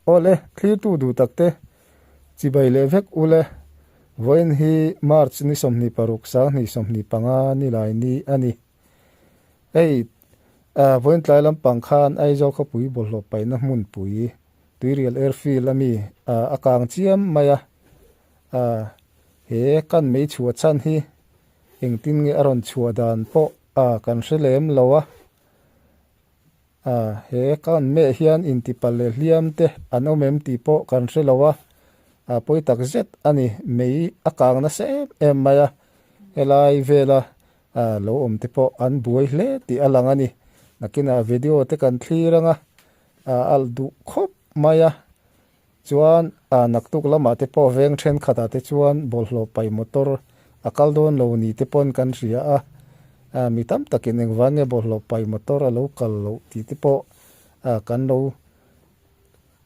Awle, thlirtu duh takte chibai leh vek ule. Vawiin hi March ni 26 2025 ni lai ni a ni. Hei, vawiin tlai lampang khan Aizawl khawpui bawlhhlawh paihna hmunpui Tuirial Airfield ami a kang chiam mai a. He kan mei chhuah chhan hi engtin nge a rawn chhuah dan pawh kan hre lem lo a. A, he kan meh hian intipalh leh hliam te an awm em tih pawh kan hre lo a, a pawi tak zet a ni. Mei a kang nasa em em mai a, helai vela lo awm te pawh an buai hle tih a lang a ni. Nakinah video te kan thlir ang a, a alh duh khawp mai a. Chuan a naktuk lamah te pawh veng thenkhatah te chuan bawlhhlawh paih motor a kal dawn lo ni te pawn kan hria a, a mi tam takin engvang nge bawlhhlawh paih motor a lo kal loh tih te pawh a kan lo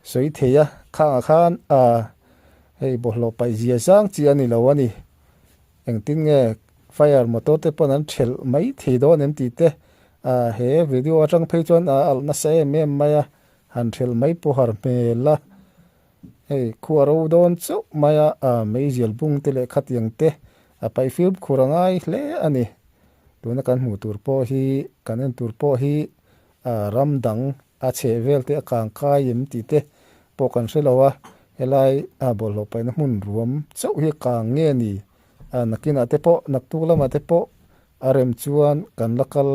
sawi thei a, khangah khan a hei bawlhhlawh paih zia zang chi a ni lo a ni. Engtin nge fire motor te pawn an thelh mai thei dawn em tih te a he video atang phei chuan a alh nasa em em mai a. Han thelh mai pawh har hmel a, hei khua ro dawn chauh mai a, a meizial bung te leh khatiang te a paih fir khur a ngai hle a ni. Tuna kan hmuh tur pawh hi, kan en tur pawh hi a ram dang a chheh vel te a kang kai em tih te pawh kan hre lo a, helai a bawlhhlawh paihna hmun ruam chauh hi a kang nge ni? A nakinah te pawh, naktuk lamah te pawh a rem chuan kan la kal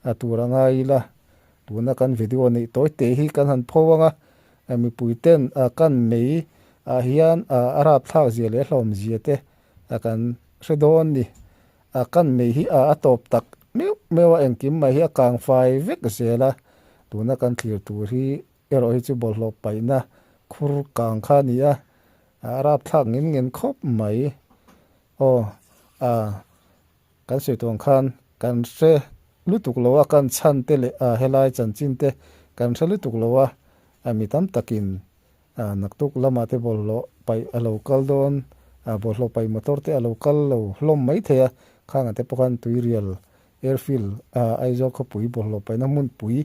a tur a ngai ila. Tuna kan video neih tawi te hi kan han pho ang a, mipui ten kan mei ah hian a rapthlak zia leh a hlawm zia te kan hre dawn ni. Kan mei hi a tawp tak meuh meuh a, engkim mai hi a kang fai vek zel a. Tuna kan thlir tur hi erawh hi chu bawlhhlawh paihna khur kang kha a ni a, a rapthlak ngin ngen khawp mai. Aw Kan sawi tuang khan kan hre lutuk lo a, kan chhan te leh a helai chanchin te kan hre lutuk lo a, a mi tam takin a naktuk lamah te bawlhhlawh paih a lo kal dawn, a bawlhhlawh paih motor te a lo kal lo hlawm mai thei a, khangah te pawh khan Tuirial Airfield a Aizawl khawpui bawlhhlawh paihna hmunpui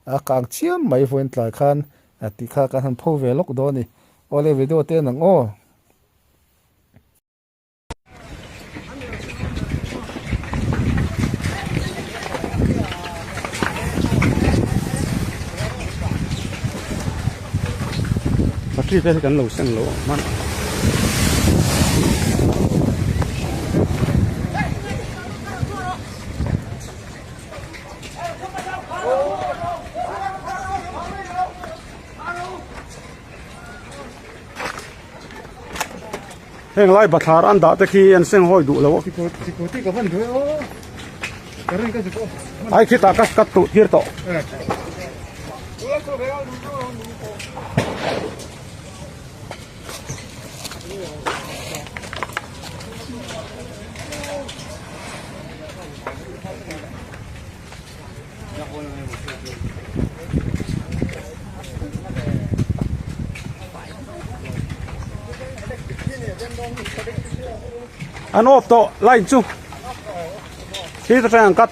a kang chiam mai vawiin tlai khan a tih kha kan han pho ve lawk dawn a ni. Awle video te nang aw. Battery vel hi kan lo seng lo ang hman Heng lai bathlar an dah te khi an seng hawi duh lo a. Ai khitah ka cut tuh tir tawh. An off tawh line chu khi ta tang cut